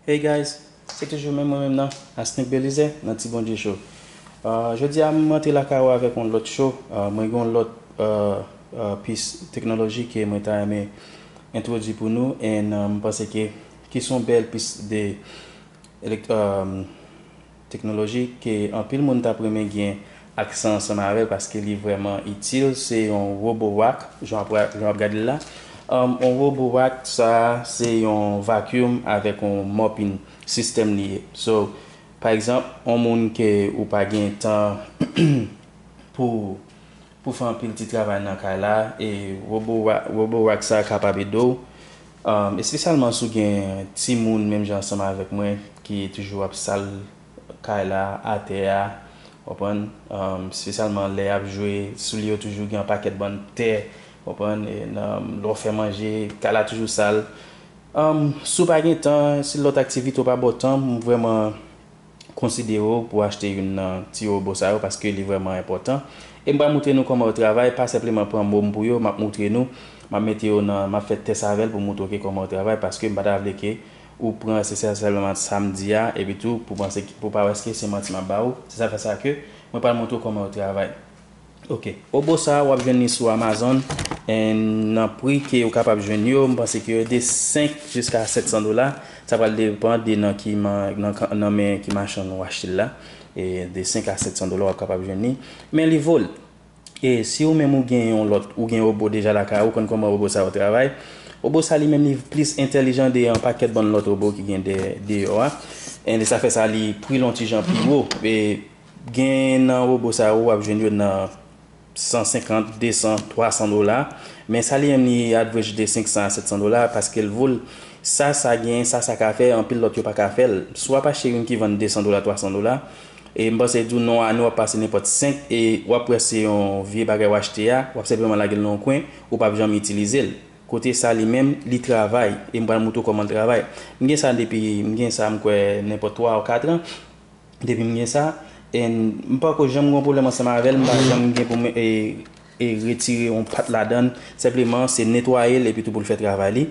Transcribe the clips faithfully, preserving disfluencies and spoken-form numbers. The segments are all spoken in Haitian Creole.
Hey guys, se toujou menm mwen menm nan, Asnick Belizaire nan Ti Bondye Show. Uh, jodi a m antre lakay ou avèk yon lòt show. Uh, mwen gen yon lòt uh, uh, pis teknoloji ke mwen ta renmen entwodui pou nou, and uh, m panse ke ki se yon bèl pis de elek- um, teknoloji ke anpil moun t ap renmen gen akse ansanm avè l paske li vrèman itil. Se yon Roborock, jan w ap, jan w ap gade l la. Um, yon Roborock, sa se yon vacuum avèk yon mopping system li ye. So, pa egzanp, yon moun ke ou pa gen tan pou pou fè anpil ti travay nan kay la, e Roborock, Roborock sa kapab ede w. Um, espesyalman si w gen timoun menm jan ansanm avèk mwen ki toujou ap sal kay la, atè a, konprann? Um, espesyalman lè y ap jwe, soulye yo toujou gen yon pakèt bann tè, konprann? E nan, lè w fè manje, kay la toujou sal. Um, si w pa gen tan, si lòt aktivite w pa ba w tan, m vrèman konsidere w pou w achte youn nan ti wobo sa yo paske li vrèman enpòtan. E m pral moutre nou kòman yo travay, pa senpleman pran mo m pou yo, m ap moutre nou, m ap mete yo nan, m ap fè tès avè l pou moutre w ke kòman yo travay paske m pa ta vle ke ou pran se sèl, sèlman sa m di a, epi tou pou panse, pou pa wè ke se manti m ap ba ou. Se sa fè sa ke mwen pral moutre w kòman yo travay. Ok, wobo sa a w ap jwenn li sou Amazon, and nan pri ke ou kapab jwenn yo, m panse ke yo de senk jiska sèt san dola. Sa pral depann de nan ki ma- nan, ka- nan men ki machann ou achte l la. E de senk a sèt san dola w ap kapab jwenn li. Men li vo l. E si ou menm ou gen yon lòt, ou gen wobo deja lakay ou, konn kòman wobo sa yo travay. Wobo sa li menm li plis entèlijan de yon pakèt bann lòt wobo ki gen de, deyò a. And sa fè sa li pri l yon ti jan pi wo. E gen nan wobo sa yo w ap jwenn yo nan san senkant, de san, twa san dola. Men sa li menm li average de senk san a sèt san dola paske l vo l. Sa, sa gen, sa, sa ka fè, anpil lòt yo pa ka fè l. Si w ap achte youn ki vann de san dola, twa san dola, e m panse di w non a nou w ap pase nenpòt senk, e w ap wè se yon vye bagay w achte a, w ap senpleman lage l nan yon kwen, ou p ap janm itilize l. Kote sa li menm, li travay, e m pral moutre w kòman l travay. M gen sa depi, m gen sa m kwè nenpòt twa ou kat an. Depi m gen sa, e m pako janm gen yon pwoblèm ansanm avè l, m pa janm gen pou mwen e, e retire yon pat ladan l. Senpleman, se netwaye l epi tou pou l fè travay li.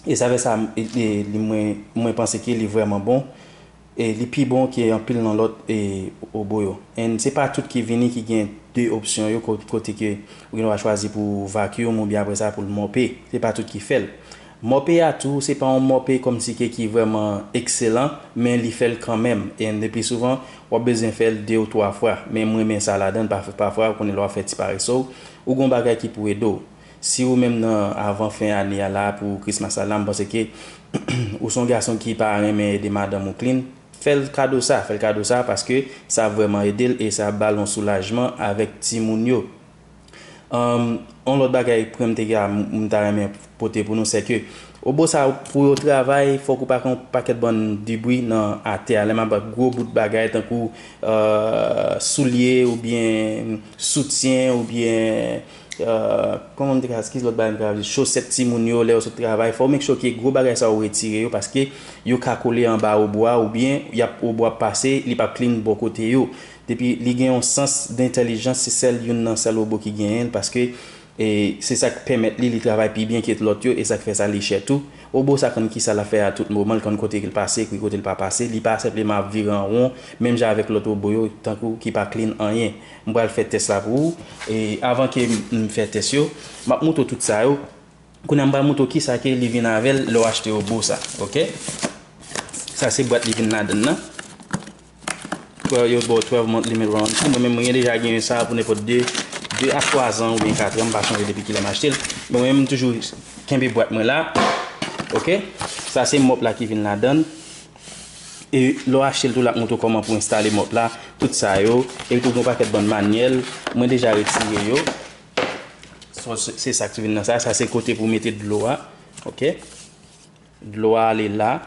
E sa fè sa, e, e, li, mwen, mwen panse ke li vrèman bon. E li pi bon ke anpil nan lòt e, wobo yo. And se pa tout ki vini ki gen de opsyon yo ko- kote ke ou gen dwa chwazi pou vacuum oubyen apre sa pou l mope. Se pa tout ki fè l. Mope a tou, se pa yon mope kòmsi ke ki vrèman ekselan, men li fè l kanmenm. E le pli souvan, w ap bezwen fè l de ou twa fwa. Men m renmen sa ladan l, pafwa, pafwa, ou konnen lè w ap fè ti parese w, ou gen yon bagay ki pou ede w. Si ou menm nan avan fen ane a la pou Christmas la, la, m panse ke ou se yon gason ki pa renmen ede madanm ou clean, fè l kado sa, fè l kado sa, paske sa vrèman ede l e sa ba l yon soulajman avèk timoun yo. Ann, yon lòt bagay pwen m te ka, m ta renmen pote pou nou, se ke wobo sa pou yo travay, fòk ou pa gen yon pakèt bann dibri nan atè a. Lè m ap gwo bout bagay tankou, euh, soulye oubyen soutyen oubyen, euh, kòman m te ka, ki lòt bagay m te ka di, chosèt timoun yo lè yo sot travay, fò w make sure ke gwo bagay sa yo retire yo paske yo ka kole anba wobo a oubyen y ap, wobo ap pase, li p ap clean bò kote yo. Depi li gen yon sans dentèlijans, se sèl youn nan sèl wobo ki genyen l, paske, e, se sa k pèmèt li, li travay pi byen ke lòt yo, e sa k fè sa li chè tou. Wobo sa konn kisa l ap fè a tout moman, l konn kote l pase, ki kote l pa pase, li pa senpleman ap vire an won, menm jan avèk lòt wobo yo, tankou ki pa clean anyen. M pral fè tès la pou ou, e avan ke m, m fè tès yo, m ap moutre w tout sa yo. Kounye a m pral moutre w kisa ke li vin avè l lè w achte wobo sa, ok? Sa se bwat li vin ladan l nan. Twelve, yo ba w twelve month limit warranty. Mwen menm, mwen deja genyen sa pou nenpòt de, de a twa zan oubyen kat an, m pa sonje depi kilè m achte l. Men mwen menm, m toujou kenbe bwat mwen la. Ok? Sa se mòp la ki vin ladan l. E lè w achte l tou, l ap moutre w kòman pou w enstale mòp la, tout sa yo. Epi tou gen yon pakèt bann manyèl. Mwen deja retire yo. So, se, se sa ki vin nan sa. Sa se kote pou w mete dlo a. Ok? Dlo a ale la.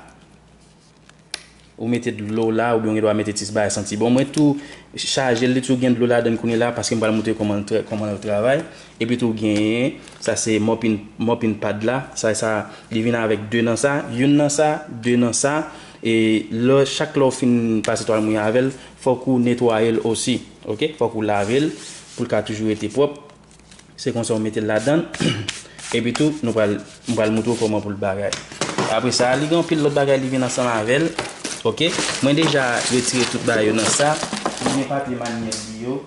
Ou mete dlo la, oubyen w gen dwa mete ti bagay santi bon. Mwen tou chaje l, li tou gen dlo ladan l kounye la, paske m pral moutre kòman l tra- kòman l travay. Epi tou genyen, sa se mopping, mopping pad la. Sa, sa, li vin avèk de nan sa. Youn nan sa, de nan sa. E lè, chak lè w fin pase twal mouye avè l, fòk ou netwaye l osi. Ok? Fòk ou lave l pou l ka toujou rete pwòp. Se konsa w mete l ladan l. Epi tou, nou pral, m pral moutre w kòman pou l bagay. Apre sa, li gen anpil lòt bagay li vin ansanm avè l. Ok? Mwen deja retire tout bagay yo nan sa. Li gen papye manyèl li yo.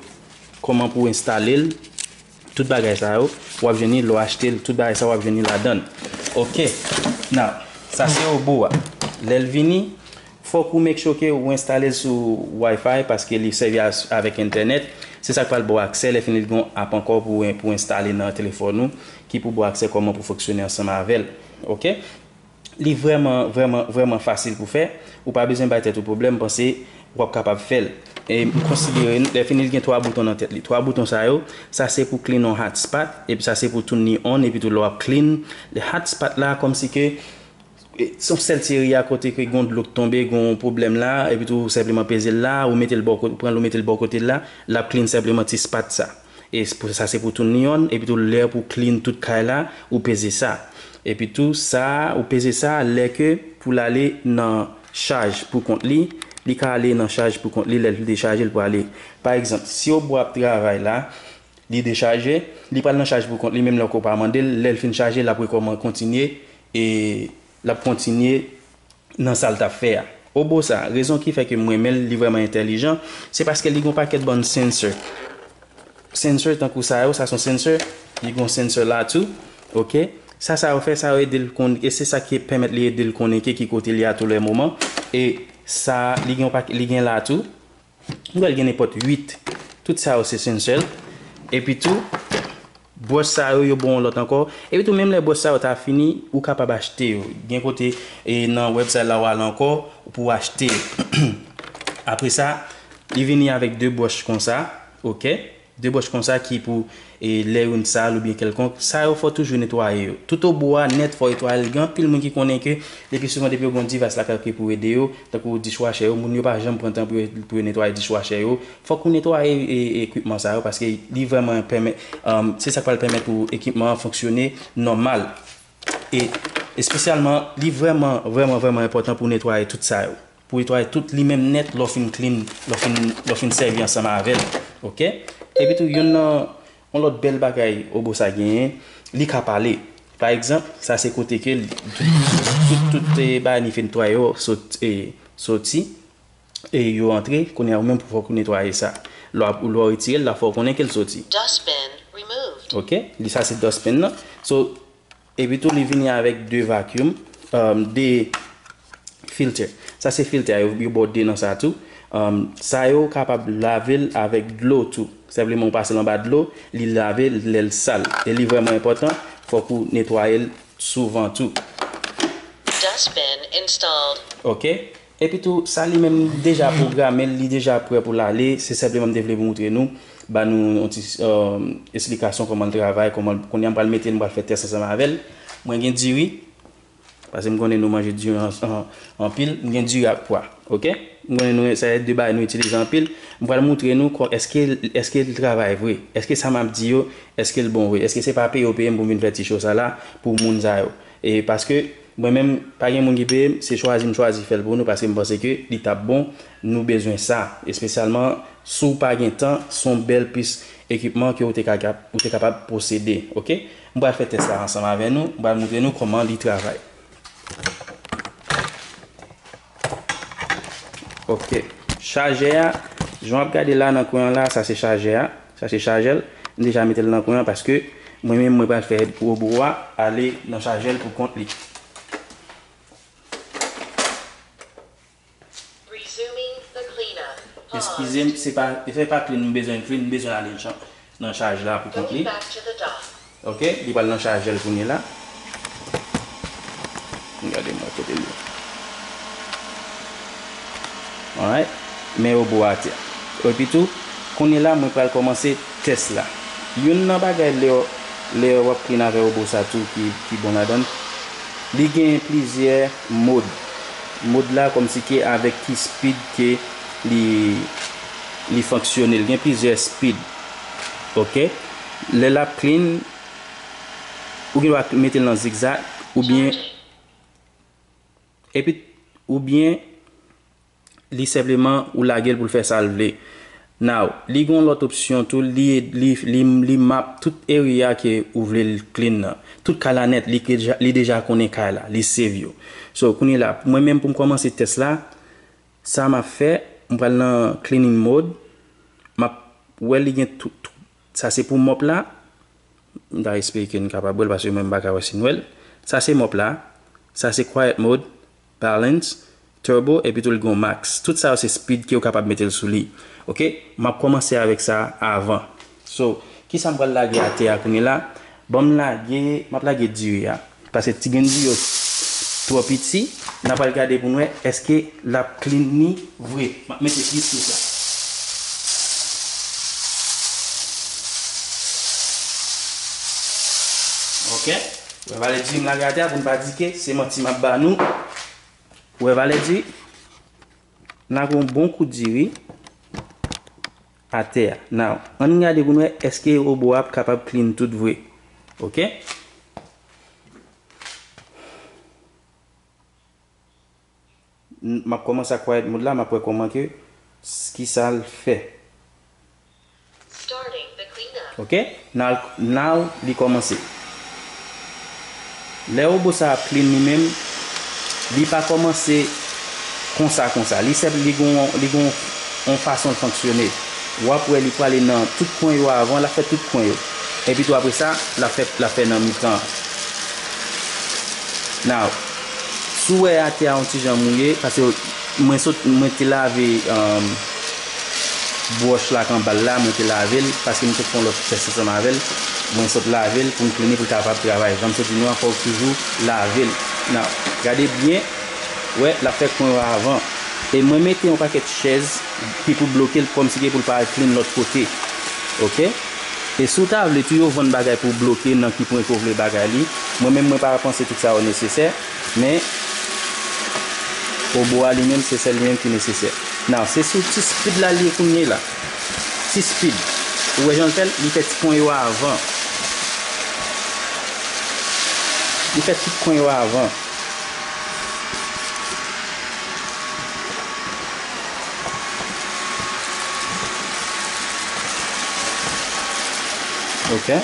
Kòman pou w enstale l. Tout bagay sa yo, w ap jwenn li lè w achte l. Tout bagay sa yo, w ap jwenn li ladan l. Ok. Now, sa se obo a. Lè l vini, fòk ou make sure ke ou enstale l sou Wi-Fi paske li sèvi a- avèk entènèt. Se sa k pral ba w aksè. Lè fini, li gen yon app ankò pou, pou enstale nan telefòn ou ki pou ba w aksè kòman pou fonksyone ansanm avè l. Ok? Li vrèman, vrèman, vrèman fasil pou fè. Ou pa bezwen bay tèt ou pwoblèm, panse w ap kapab fè l. E m konsidere, lè fini, li gen twa bouton nan tèt li. Twa bouton sa yo, sa se pou clean yon hotspot, epi sa se pou turn li on, epi tou lè w ap clean, le hotspot la, kòmsi ke, e, se yon sèl seri a kote ke gon dlo k tonbe, gon pwoblèm la, epi tou ou senpleman peze l la, ou mete l bò kote, ou pran l, ou mete l bò kote l la, l ap clean senpleman ti spot sa. E s- pou- sa se pou turn li on, epi tou lè pou clean tout kay la, ou peze sa. Epi tou sa, ou peze sa lè ke pou l ale nan chaj pou kont li, li ka ale nan chaj pou kont li, lè l dechaje l pou ale. Pa egzanp, si obo a ap travay la, li dechaje, li pral nan chaj pou kont li, menm lè ke w pa mande l, lè l fin chaje, l ap rekòman- kontinye, e l ap kontinye nan sa l t ap fè a. Obo sa, rezon ki fè ke m renmen l, li vrèman entèlijan, se paske li gen yon pakèt bann sensor. Sensor tankou sa yo, sa se yon sensor, li gen yon sensor la tou, ok? Sa, sa yo fè, sa yo ede l konn, e se sa ki pèmèt li ede l konnen ke ki kote li a tou lè moman. E sa, li gen yon pak- li gen la tou. M kwè l gen nenpòt uit. Tout sa yo se sensor. Epi tou, bwòch sa yo, yo bon yon lòt ankò. Epi tou, menm lè bwòch sa yo ta fini, ou kapab achte yo. Gen kote, e nan website la, w al ankò, ou pou achte yo. Apre sa, li vini avèk de bwòch konsa, ok? De bwòch konsa ki pou, e, lè youn sal oubyen kèlkonk. Sa yo, fò toujou netwaye yo. Tout obo a nèt, fò netwaye l. Gen anpil moun ki konnen ke, le pli souvan, depi yo gen yon device lakay yo ki pou ede yo, tankou dishwasher yo, moun yo pa janm pran tan pou yo, pou yo netwaye dishwasher yo. Fòk ou netwaye, e, e, ekipman sa yo, paske li vrèman pèmèt, um, se sa k pral pèmèt pou ekipman an fonksyone nòmal. E espesyalman, li vrèman, vrèman, vrèman enpòtan pou netwaye tout sa yo. Pou netwaye tout li menm nèt lè w fin clean, lè w fin, lè w fin sèvi ansanm avè l. Ok? Epi tou, youn nan, yon lòt bèl bagay obo sa genyen, li ka pale. Pa egzanp, sa se kote ke l- tout, tout, tout, e, bagay li fin netwaye yo sot- e, soti, e yo antre, kounye a ou menm pou fòk ou netwaye sa. Lè w ap- lè w retire l, l ap fè w konnen ke l soti. Dustbin removed. Ok? Li sa se dustbin nan. So, epi tou, li vini avèk de vacuum, um, de filter. Sa se filter, yo, yo ba w de nan sa tou. Um, sa yo kapab lave l avèk dlo tou. Senpleman, ou pase l anba dlo, li lave l lè l sal. E li vrèman enpòtan, fòk ou netwaye l souvan tou. Dustbin installed. Ok? Epi tou, sa li menm li deja pwograme, li deja prè pou l ale. Se senpleman m te vle moutre nou, ba nou yon ti, um, esplikasyon kòman l travay, kòman l- kounye a m pral mete l, m pral fè tès ansanm avè l. Mwen gen diri, paske m konnen nou manje diri an- an- anpil, m gen diri ak pwa, ok? M konnen nou, se de bagay nou itilize anpil. M pral moutre nou kò- èske, èske l travay vre? Èske sa m ap di yo, èske l bon vre? Èske se pa peye yo peye m pou m vin fè ti show sa la pou moun sa yo? E paske mwen menm, pa gen moun ki peye m, se chwazi m chwazi fè l pou nou paske m panse ke li t ap bon, nou bezwen sa. Espesyalman, si w pa gen tan, se yon bèl pis ekipman ke w te ka- ou te kapab posede, ok? M pral fè tès la ansanm avè nou, m pral moutre nou kòman li travay. Ok. Chajè a, jan w ap gade la nan kwen an la, sa se chajè a. Sa se chajè l. M deja mete l nan kwen an paske mwen menm mwen pral fè pou obo a ale nan chajè l pou kont li. Resuming the cleanup. Pause. Eskize m, se pa, se pa clean m bezwen clean, m bezwen ale nan, nan chaj la pou kont li. Going back to the dock. Ok, li pral nan chajè l kounye la. Gade mwen kote l ye. Alright. Men obo a atè. Epi tou, kounye la, mwen pral kòmanse tès la. Youn nan bagay lè, lè w ap clean avè obo sa tou ki, ki bon ladan l, li gen plizyè mòd. Mòd la kòmsi ke avèk ki speed ke li, li fonksyone. Li gen plizyè speed. Ok? Lè l ap clean, ou gen dwa mete l nan zigzag, oubyen, epi, oubyen, li senpleman, ou lage l pou l fè sa l vle. Now, li gen yon lòt opsyon tou, li, li, li, li map tout area ke ou vle l clean nan. Tout kay la nèt, li deja, li deja konnen kay la, li save yo. So, kounye la, mwen menm pou m kòmanse tès la, sa m ap fè, m pral nan cleaning mode, m ap wè li gen tout, tout, sa se pou mòp la, m ta espere ke n kapab wè l, paske mwen m pa ka wè si n wè l. Sa se mòp la, sa se quiet mode, balance, turbo, epi tou l gen yon max. Tout sa yo se speed ke w kapab mete l sou li. Oke? M ap kòmanse avèk sa avan. So, kisa m pral lage atè a kounye la? Ban m lage, m ap lage diri a. Paske ti grenn diri yo twò piti, n a pral gade pou n wè èske l ap clean li vre. M ap mete plis ke sa. Oke? Wè valè diri m lage atè a pou n pa di ke se manti m ap ba nou. Wè valè diri. N lage yon bon kou diri atè a. Now, ann gade pou n wè èske wobo a ap kapab clean tout vre. Oke? N-, m ap kòmanse ak quiet mode la, m ap wè kòman ke, s-, kisa l fè. Starting the cleanup. Oke? Now, now li kòmanse. Lè wobo sa ap clean li menm, li pa kòmanse konsa, konsa. Li sèp, li gon, li gon yon fason l fonksyone. W ap wè li prale nan tout kwen yo avan, l ap fè tout kwen yo. Epi tou apre sa, l ap fè, l ap fè nan mitan an. Now, si w wè atè a yon ti jan mouye, paske mwen sot, mwen te lave, um, bwòch la k anba l la, mwen te lave l, paske m te fè yon lòt tès ansanm avè l. Mwen sot lave l pou m clean li pou l kapab travay. Jan m sot di nou an, fò w toujou lave l. Now, gade byen, wè, l ap fè kwen yo avan. E mwen mete yon pakèt chèz ki pou bloke l kòmsi ke pou l pa al clean lòt kote. Oke? E si w ta vle tou, yo vann bagay pou bloke nan ki pwen ke w vle bagay li. Mwen menm, mwen pa panse tout sa yo nesesè, men wobo a li menm, se sèl li menm ki nesesè. Now, se sou ti speed la li ye kounye la. Ti speed. Ou wè jan l fè l? Li fè ti pwen yo avan. Li fè ti pwen yo avan. Oke.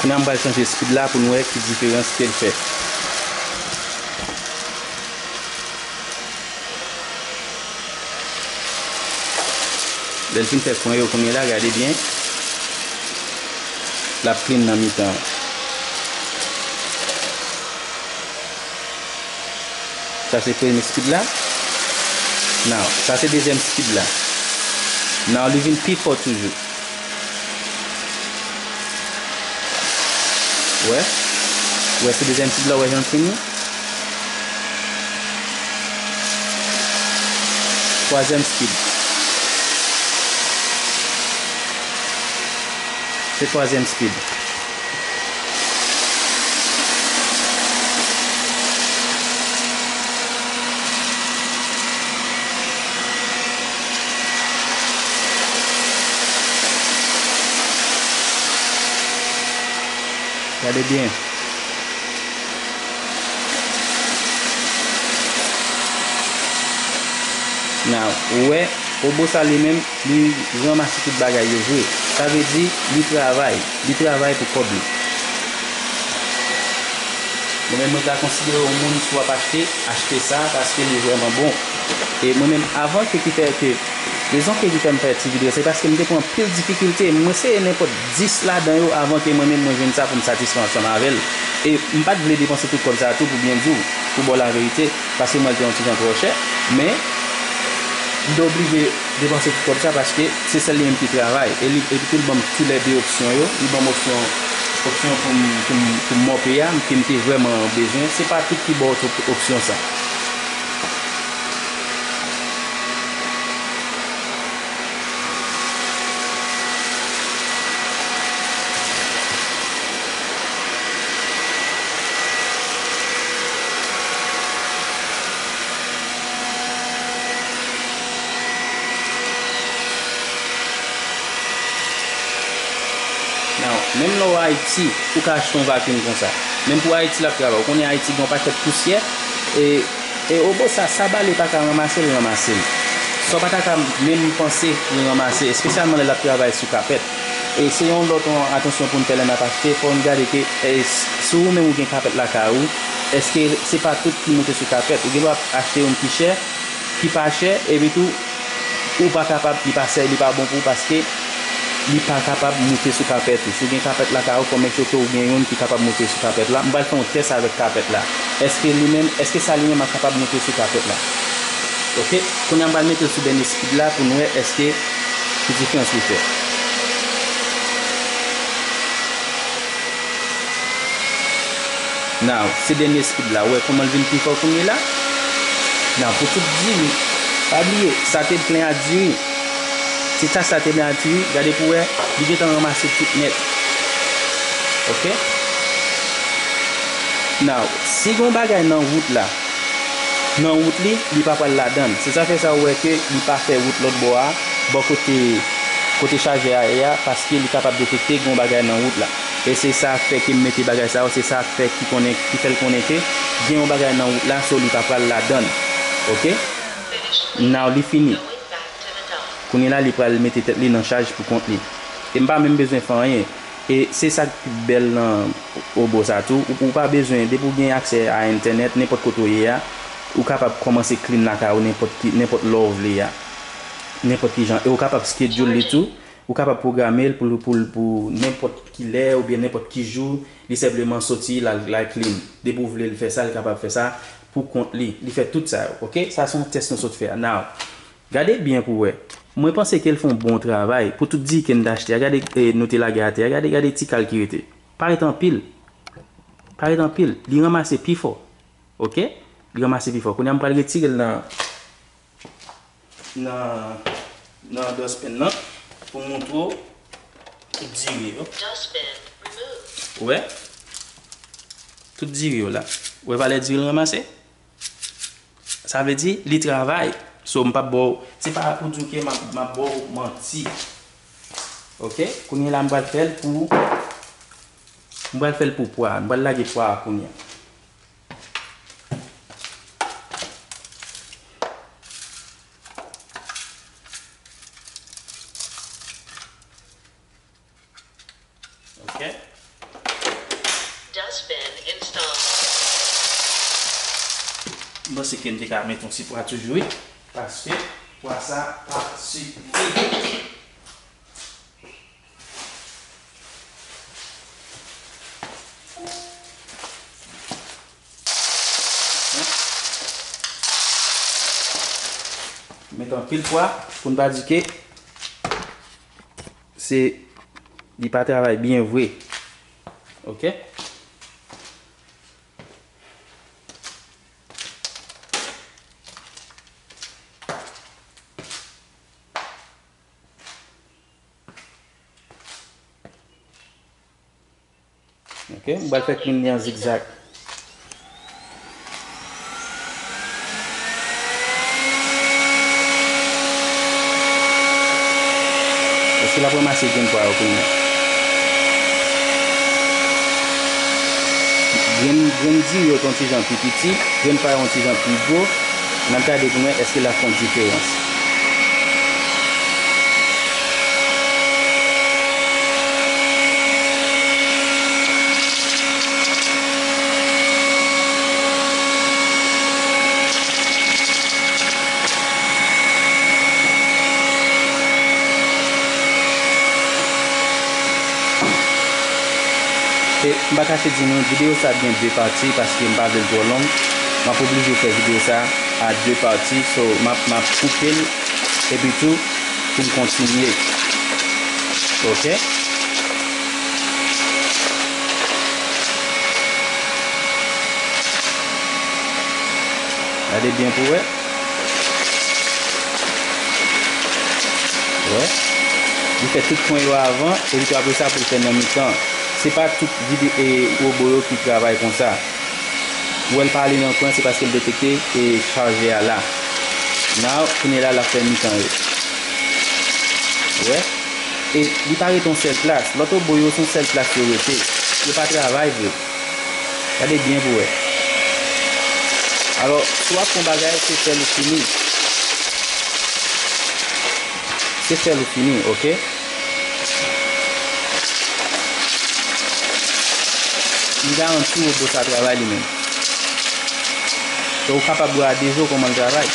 Kounye a m pral chanje speed la pou n wè ki diferans ke l fè. Lè l fin fè pwen yo kounye la, gade byen. L ap clean nan mitan an. Sa se premye speed la. Now, sa se dezyèm speed la. Now, li vin pi fò toujou. Wè. Wè, se dezyèm speed la, wè jan l clean li. Twazyèm speed. Se twazyèm speed. Gade byen. Now, ou wè, wobo sa li menm, li ranmase tout bagay yo vre. Sa vle di, li travay, li travay pou kòb li. Mwen menm, mwen ta konsidere yon moun, si w ap achte, achte sa, paske li vrèman bon. E mwen menm, avan ke ki fè ke, rezon ke ki fè m fè ti videyo, se paske m te pran anpil difikilte. Mwen eseye nenpòt dis ladan yo avan ke mwen menm mwen jwenn sa pou m satisfè ansanm avè l. E m pa t vle depanse tout kòb sa a tou pou byen di w, pou ba w laverite, paske m wè l te yon ti jan twò chè, men m te oblije depanse tout kòb sa paske se sèl li menm ki travay. E li, epi tou li ban m tou lè de opsyon yo, li ban m opsyon, opsyon pou m, pou m, pou m mòpe a, ke m te vrèman bezwen. Se pa tout ki ba w tout opsyon sa. Now, menm lè w Ayiti, ou ka achte yon vacuum konsa. Menm pou Ayiti l ap travay. Ou konnen Ayiti gen yon pakèt pousyè, e, e wobo sa, sa bale pa ka ranmase l, ranmase l. Sa w pa ta ka menm panse pou ranmase, espesyalman lè l ap travay sou kapèt. E se yon lòt yon atansyon pou n fè lè n ap achte, fò n gade ke, e, si w menm ou gen kapèt lakay ou, èske se pa tout ki moute sou kapèt? Ou gen dwa achte youn ki chè, ki pa chè, epi tou, ou pa kapab, li pa sè, li pa bon pou ou paske li pa kapab moute sou kapèt ou. Si w gen kapèt lakay ou, fò w make sure ke w gen youn ki kapab moute sou kapèt la. M pral fè yon tès avèk kapèt la. Èske li menm, èske sa li menm ap kapab moute sou kapèt la? Oke? Kounye a m pral mete l sou dènye speed la pou n wè èske ki diferans li fè. Now, se dènye speed la. Ou wè kòman l vin pi fò kounye la? Now, pou tout diri, pa bliye, sa te plen ak diri. Ti tach sa te plen ak diri, gade pou wè, li gentan ranmase tout nèt. Oke? Now, si gen yon bagay nan wout la, nan wout li, li pa pral ladan l. Se sa fè sa ou wè ke li pa fè wout lòt bò a, bò kote, kote chajè a ye a, paske li kapab detekte gen yon bagay nan wout la. E se sa k fè ke m mete bagay sa yo, se sa k fè ki konnen, ki fè l konnen ke gen yon bagay nan wout la, so li pa pral ladan l. Oke? Now li fini. Kounye la, li pral mete tèt li nan chaj pou kont li. E m pa menm bezwen fè anyen. E se sa k pi bèl nan obo sa tou. Ou, ou pa bezwen, depi w gen aksè a entènèt, nenpòt kote w ye a, ou kapab kòmanse clean lakay ou nenpòt ki, nenpòt lè w vle a. Nenpòt ki jan. E ou kapab schedule li tou. Ou kapab pwograme l pou, pou, pou nenpòt ki lè oubyen nenpòt ki jou. Li senpleman soti, l al, l al clean. Depi w vle l fè sa, li kapab fè sa pou kont li. Li fè tout sa yo, oke? Sa se yon tès nou sot fè a. Now, gade byen pou w wè. Mwen panse ke l fè yon bon travay. Pou tout diri ke n t achte a, gade, e, nou te lage atè a, gade, gade ti kal ki rete. Pa ret anpil. Pa ret anpil. Li ranmase pi fò. Oke? Li ranmase pi fò. Kounye a, m pral retire l nan, nan, nan dustbin nan pou m montre w tout diri yo. Dustbin removed. Ou wè? Tout diri yo la. Ou wè valè diri l ranmase? Sa vle di, li travay. So, m p ap ba w, se pa pou di w ke m ap, m ap ba w manti. Oke? Kounye a la, m pral fè l pou, m pral fè l pou pwa. M pral lage pwa a kounye a. Ok. Dustbin installed. M panse ke m te ka met yon ti pwa toujou, wi. Paske pwa sa pa sifi. Met anpil pwa pou n pa di ke se, li pa travay byen vre. Ok? Ok, m pral fè clean li an zigzag. Èske l ap ranmase grenn pwa yo kounye a? Grenn, grenn diri yo t yon ti jan pi piti, grenn pwa yo yon ti jan pi gwo. N ap gade pou n wè èske l ap fè yon diferans. E m pa kache di nou, videyo sa ap gen de pati paske m pa vle l twò long. M ap oblije fè videyo sa a de pati. So, m ap, m ap koupe l epi tou pou m kontinye. Ok? Gade byen pou w wè. Wè. Li fè tout pwen yo avan, epi tou apre sa pou l fè nan mitan. Se pa tout vide, e, wobo yo ki travay konsa. Ou wè l pa ale nan kwen, se paske l detekte, e, chajè a la. Now, kounye la, l ap fè mitan yo. Wè. E li pa rete yon sèl plas. Lòt wobo yo, se yon sèl plas yo rete. Yo pa travay vre. Gade byen pou wè. Alò, si w ap fè yon bagay, se fè l ou fini. Se sèl ou fini, oke? M garanti w robot sa travay li menm. E ou kapab wè a de je w kòman l travay.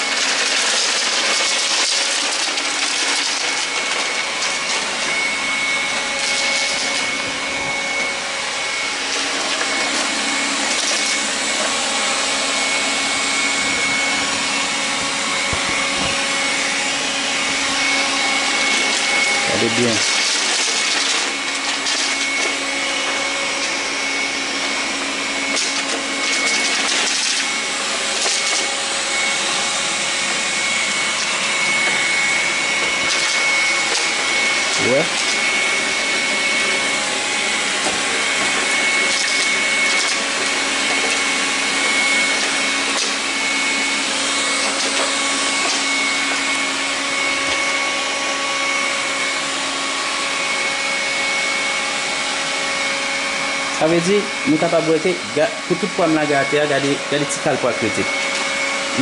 Gade byen. Ou wè? Sa vle di, nou kapab wè ke ga-, pou tout pwa m lage atè a, gade, gade ti kal pwa k rete.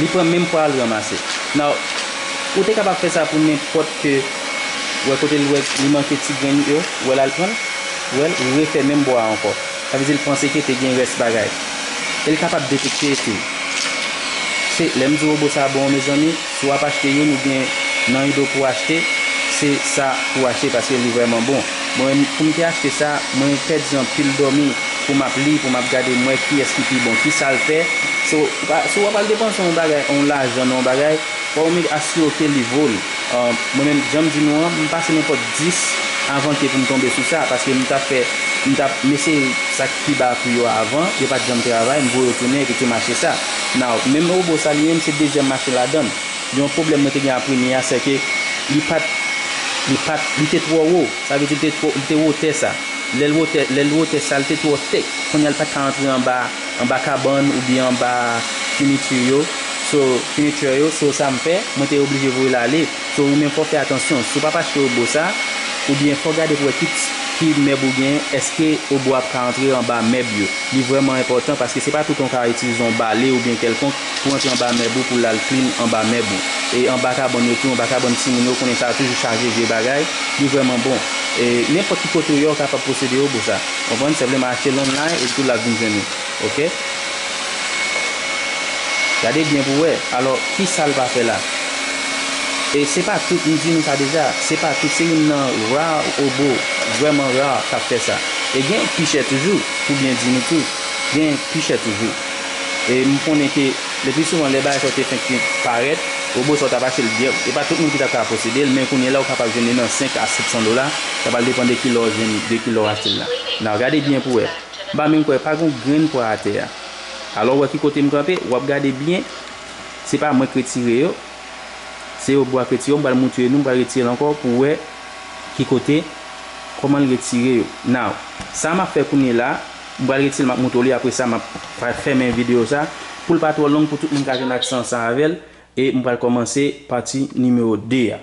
Li pran menm pwa a l ranmase. Now, ou te kapab fè sa pou nenpòt ke, wè kote l wè li manke ti grenn yo, wè l al pran l, wè l refè menm bò a ankò. Sa vle di l panse ke te gen rès bagay. E l kapab detekte tou. Se, lè m di robot sa bon, mezanmi, si w ap achte youn oubyen nan ido pou w achte, se sa pou w achte paske li vrèman bon. Mwen, pou m te achte sa, mwen pèdi anpil dòmi pou m ap li, pou m ap gade, m wè kiyès ki pi bon, ki sa l fè. So, ou pa, si w ap al depanse yon bagay, yon lajan nan yon bagay, fò w asire w ke li vo l. Ah, mwen menm, jan m di nou an, m pase nenpòt dis avan ke pou m tonbe sou sa, paske m t ap fè, m t ap, m eseye sa k pi ba pri yo avan, yo pa t janm travay, m voye yo tounen epi te mache sa. Now, menm robot sa li menm, se dezyèm mache ladan l. Yon pwoblèm mwen te gen a premye a, se ke li pa t, li pa t, li te twò wo. Sa vle di li te twò, li te wotè sa. Lè l wotè, lè l wotè sa, li te twò sèk. Kounye a, li pa t ka antre anba, anba kabann oubyen anba finiti yo. So, finitè yo, so sa m fè, mwen te oblije voye l ale. So, ou menm fò w fè atansyon. Si w p ap achte obo sa, oubyen fò w gade pou wè ki, ki mèb ou gen, èske obo a ap ka antre anba mèb yo. Li vrèman enpòtan paske se pa tout tan w ka itilize yon bale oubyen kèlkonk pou antre anba mèb ou, pou l al klin anba mèb ou. E anba kabann yo tou, anba kabann timoun yo, konnen sa toujou chaje vye bagay, li vrèman bon. E nenpòt ki kote w ye, w kapab posede obo sa. Konprann? Senpleman achte l online epi tou l ap vin jwenn ou. Oke? Gade byen pou w wè. Alò, ki sa l pa fè la? E se pa tout, m di nou sa deja, se pa tout, se youn nan ra obo, vrèman ra, k ap fè sa. E gen pi chè toujou, pou byen di nou tou, gen pi chè toujou. E m konnen ke le pli souvan, lè bagay sa yo te fenk parèt, obo sa yo t ap achte l byen, e pa tout moun ki t ap ka posede l, men kounye a la, ou kapab jwenn li nan senk a sèt san dola, sa pral depann de kilè w jwenn, de kilè w achte l la. Nan, gade byen pou w wè. M pa menm kwè, pa gen yon grenn pwa atè a. Alò, w wè ki kote m kanpe, w ap gade byen, se pa mwen k retire yo, se obo a k retire yo, m pral moutre nou, m pral retire l ankò pou w wè ki kote, kòman l retire yo. Now, sa m ap fè kounye la, m pral retire l, m ap moutre w li, apre sa, m ap fè, fèmen videyo sa, pou l pa twò long, pou tout moun ka jwenn aksè ansanm avè l, e m pral kòmanse pati nimewo de a.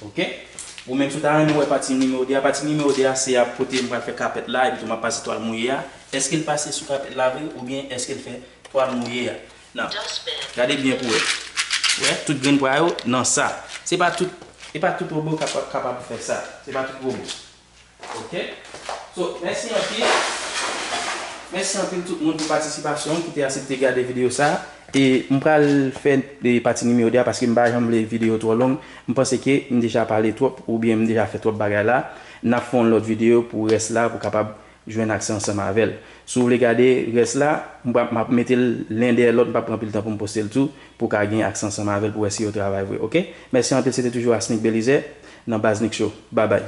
Oke? Ou menm si w ta renmen wè pati nimewo de a, pati nimewo de a, se ap kote m pral fè kapèt la, epi tou m ap pase twal mouye a. Èske l pase sou kapèt la vre, oubyen èske l fè twal mouye a? Nan. Gade byen pou wè. Wè, tout grenn pwa yo nan sa. Se pa tout, e pa tout obo kapab, kapab fè sa. Se pa tout obo. Oke? So, mèsi anpil. Mèsi anpil tout moun pou patisipasyon ki te aksepte gade videyo sa. E m pral fè, e, pati nimewo de a paske m pa janm vle videyo twò long. M panse ke m deja pale twòp oubyen m deja fè twòp bagay la. N ap fè yon lòt videyo pou rès la, pou kapab jwenn aksè ansanm avè l. Si w vle gade rès la, m pa, m ap mete l len dèyè lòt, m p ap pran anpil tan pou m poste l tou, pou w ka gen aksè ansanm avè l, pou w wè si yo travay vre, oke? Mèsi anpil, se te toujou Asnick Belizaire, nan Baz Nick Show. Babay.